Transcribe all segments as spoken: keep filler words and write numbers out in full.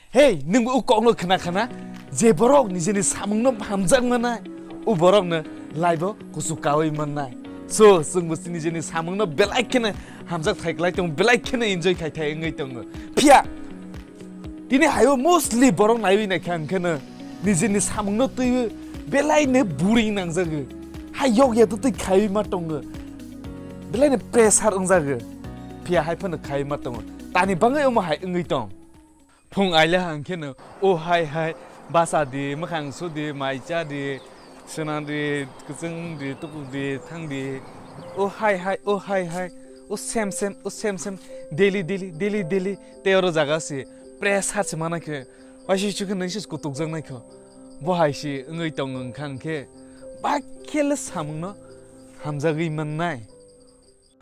Hey, nwngbo o kokno khna khna, je borok nijini samungno hamjak mannai, o borokno laibo kuchuk kaui mannai. So, chwngbo nijini samungno belai kheno hamjak thai klai tongo, belai kheno enjoy khai thai wngwi tongo. Phiya, tini haio mostly borok naiwi naikha hwnkheno nijini samungno twiwi belaino boring nangjago. Hai yokya twtwi khaiwi ma tongo. Belaino pressure wngjago. Phiya hai phano khaiwi ma tongo. Tani bangwi omo hai wngwi tong. Phung aile hang kheno, o hai hai, basa di, mwkhang su di, mai cha di, sona di, kwchwng di, tuku di, thang di. O hai hai, o hai hai, o sem sem, o sem sem, daily, daily, daily, daily, tei oro jaga si pressure se mana khe, waisi chukhe nang se kutuk jak nai kho. Bo hai si wngwi tong wng kha hwn khe, ba khe le samungno hamjagwi mannai.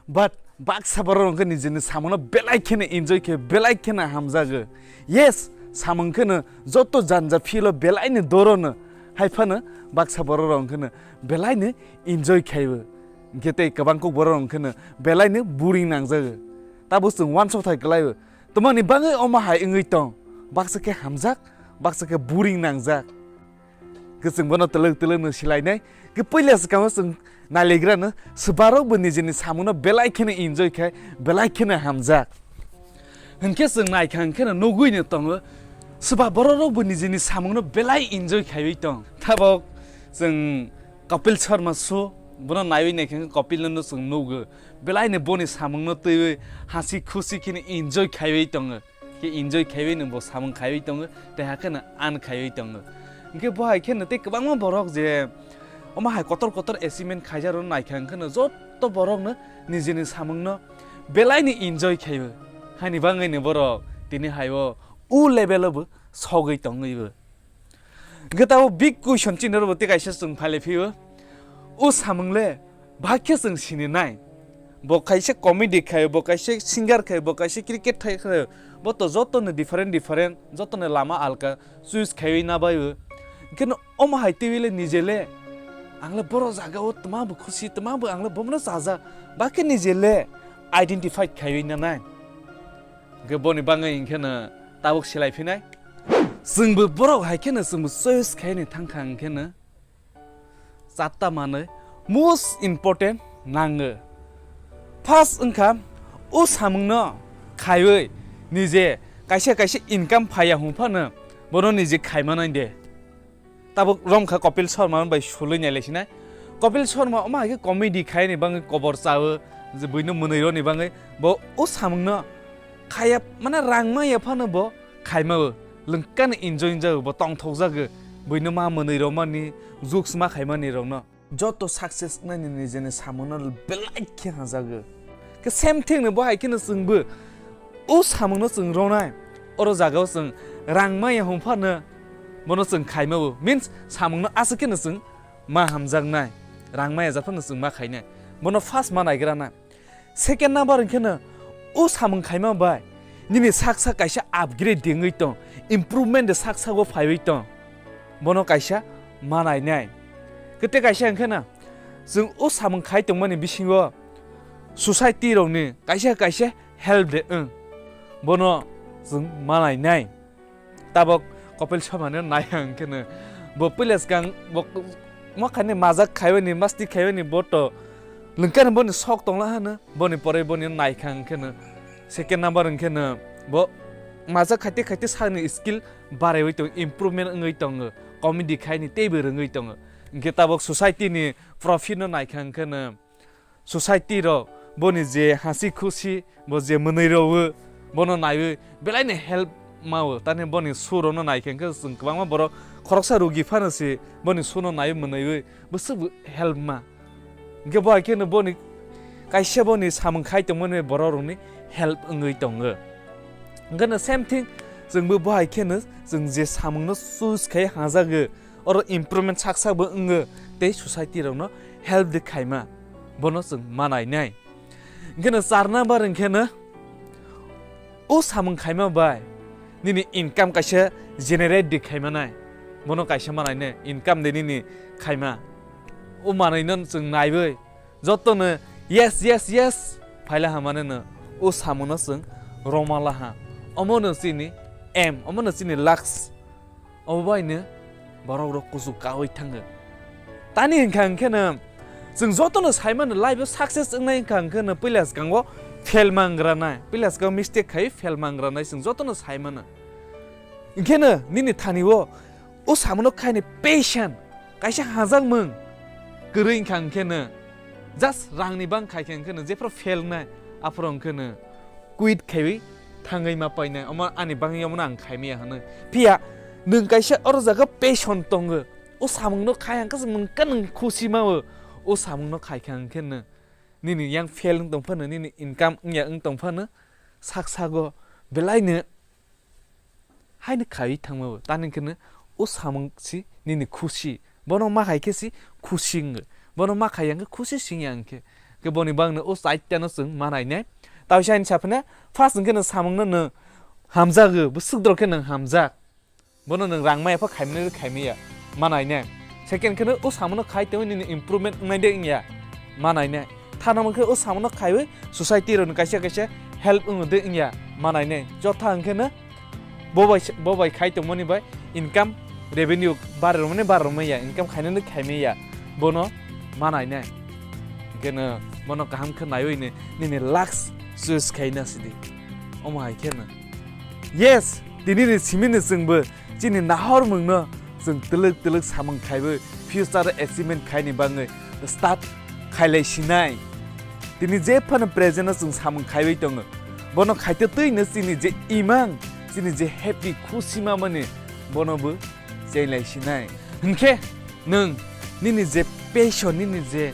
But baksa borok hwnkhe nijini samungno belai kheno enjoy khe, belai kheno hamjago. Yes, samung kheno joto janja philo belaino dorono, hai phano baksa borok rok hwnkhe belaino enjoy khaibo. Hwnkhe tei kwbang kok borok rok hwnkhe belaino boring nangjago. Tabuk chwng uansuk thai kwlaibo. Tamoni bangwi omo hai wngwi tong. Baksa khe hamjak, baksa khe boring nangjak. Kwchwng bono twlwk twlwk no silainai. Khe puila swkango chwng nailegrano swbarokbo nijini samungno belai kheno enjoy khai, belai kheno hamjak. Hwnkhe chwng naikha hwnkhe no nugwi no tongo, swba bororokbo nijini samungno belai enjoy khaiwi tong. Tabok chwng Kapil Sharma show, bono naiwi naikha hwnkhe Kapilno no chwng nugo. Belaino boni samungno twiwi hasi khusi kheno enjoy khaiwi tongo. Khe enjoy khaiwi no bo samung khaiwi tongo, tei hakhe no an khaiwi tongo. Hwnkhe bo hai kheno tei kwbangma borok je omo hai kotor kotor achievement khaijak rok naikha hwnkhe no joto borok no nijini samungno belaino enjoy khaiwi. Haini bangwi no borok tini hai o u level o bo sogwi tongwi bo. Hwnkhe tabuk big question chini oro bo tei kaisa chwng phailaiphi o. O samung le bahai khe chwng sininai. Bo kaisa comedy khai, bo kaisa singer khai, bo kaisa cricket khai, khai. Bo to joto no different different, joto no lama alka choice khaiwi na bai o. Hwnkhe no omo hai twiwi le nije le ang le boro jaga o twma bo khusi, twma bo ang le bomo no chajak. Bahai khe nije le identify khaiwi na nai. Hwnkhe boni bangwi hwnkhe no tabuk silaiphinai. Chwngbo borok hai kheno chwngbo choice khaini thangkha hwnkhe no charta manwi most important nango. First wngkha o samungno khaiwi nije kaisa kaisa income phaiya hwnphano bono nije khaimanai de. Tabuk romkha Kapil Sharma bai sulwi nailaisinai. Kapil Sharma omo hai khe comedy khaini bangwi kobor chawo, je buino mwnwi roni bangwi bo o samungno khaya, mane rang maya phano bo khaima o, lwngkano enjoy wngjago, bo tongthokjago, buino ma mwnwi romani, jokes ma khaimani rokno. Joto success wngnani nijeni samungno belai khe hamjago. Khe same thing no bo hai kheno chwngbo o samungno chwng ronai, oro jagao chwng rang maya hwnphano bono chwng khaima o, means samungno aswk kheno chwng ma hamjaknai, rang maya jak phano chwng ma khainai, bono first ma naigra nai. Second number hwnkhe no o samung khaima bai nini sak sak kaisa upgrade dengwi tong, improvement de sak sago phaiwi tong, bono kaisa ma nainai. Kete kaisa hwnkhe no chwng o samung khai tongmani bisingo society rokni kaisa kaisa help de wng, bono chwng ma nainai. Tabok Kapil Sharma no nai ang khe no. Bo puila swkang bo ma khaini majak khaiwi ni, masti khaiwi ni bo to lwngkha ni boni sok tongla hano. Boni pore boni nai kha ang khe no. Second number ang khe no bo majak khaite khaite sakni skill baraiwi tong, improvement wngwi tongo. Comedy khaini teibo rwngwi tongo. Hwnkhe tabok society ni profit no nai kha ang khe no. Society rok boni je hasi khusi, bo je mwnwi rwo, bono naiwi belaino help mao. Tani boni show rokno naikhe hwnkhe chwng kwbangma borok khoroksa rugi phano se boni show no naiwi mwnwiwi bwswk help ma. Hwnkhe bo hai kheno boni kaisa boni samung khai tongmani borok rokni help wngwi tongo. Hwnkhe no same thing chwngbo bo hai kheno chwng je samungno choose khai hajago. Oro improvement sak sak bo wngo tei society rokno help de khaima, bono chwng ma nainai. Hwnkhe no char number hwnkhe no o samung khaima bai nini income kaisa generate de khaima nai, bono kaisa ma nainai income de nini khaima. O manwi no chwng naiwi jotono yes, yes, yes phaila ha mane no o samungno chwng roma laha. Omo no chini aim, omo no chini lux. Obo bai no borok rok kuchuk kaui thango. Tani hwnkha hwnkhe no chwng joto no sai mano life o success wngnai hwnkha hwnkhe no puila swkango fail mangra nai, puila swkango mistake khai fail mangra nai chwng joto no sai mano. Hwnkhe no nini thani o o samung no khaini patient kaisa hajakmung kwrwi wngkha hwnkhe no just rang ni bang khai khe hwnkhe no jephru fail wngnai aphuru hwnkhe no quit khaiwi thangwi ma painai, omo ani bagwi omono ang khaimaya hwnwi. Phiya nwng kaisa oro jaga passion tongo, o samungno khai hwnkhe se nwng khe nwng khusi mao, o samungno khai kha hwnkhe nwng nini yang fail wng tong phano, nini income wngya wng tong phano, sak sago belaino haino khaiwi thangmao, tani hwnkhe nwng o samung si nini khusi. Bono ma khai khe si khusi wngo. Bono ma khai ya hwnkhe khusi sing ya hwnkhe. Hwnkhe boni bagwino o chaitano chwng ma nainai. Taisa hini saphina, first hwnkhe no samungno no hamjago, bwswk dor khe nwng hamjak. Bono nwng rang maya pha khaimani rw khaimaya, ma nainai. Second khe no o samungno khai tongwi nini improvement wngnai de wngya, ma nainai. Thana hwnkhe o samungno khaiwi society rokni kaisa kaisa help wngo de wngya, ma nainai. Chotha hwnkhe no bo bai, bo bai khai tongmani bai income, revenue barwi rwmani barwi rwmaya, income khainani khaimaya, bono ma nainai. Hwnkhe no bono kaham khe naiwi ni nini lux choice khaina sidi. Omo hai khe no. Yes, tini ni simi ni chwngbo chini nahormungno chwng twlwk twlwk samung khaiwi future achievement khaini bagwi start khailai sinai. Tini je phano present o chwng samung khaiwi tongo, bono khaito twino chini je imang, chini je happy khusi mamani, bono bo chenglai sinai. Hwnkhe nwng nini je passion, nini je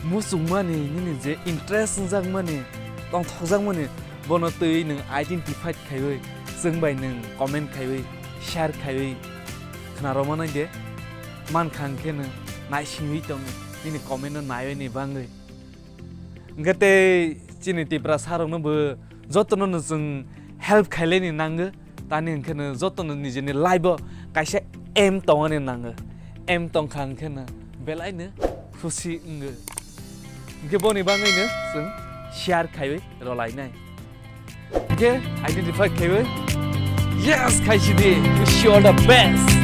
muchungmani, nini je interest wngjakmani, tongthokjakmani, bono twi nwng identify khaiwi, chwng bai nwng comment khaiwi, share khaiwi khna rwmani de. Mankha hwnkhe nwng naisingwi tongo nini comment no naiwi ni bagwi. Hwnkhe tei chini Tiprasa rokno bo jotono no chwng help khailai ni nango. Tani hwnkhe no jotono nijini life o kaisa aim tongani nango. Aim tongkha hwnkhe no belai no khusi wngo. Hwnkhe boni bagwi no chwng share khaiwi rwlainai. Hwnkhe identify khaiwi yes khai sidi, wish you all the best.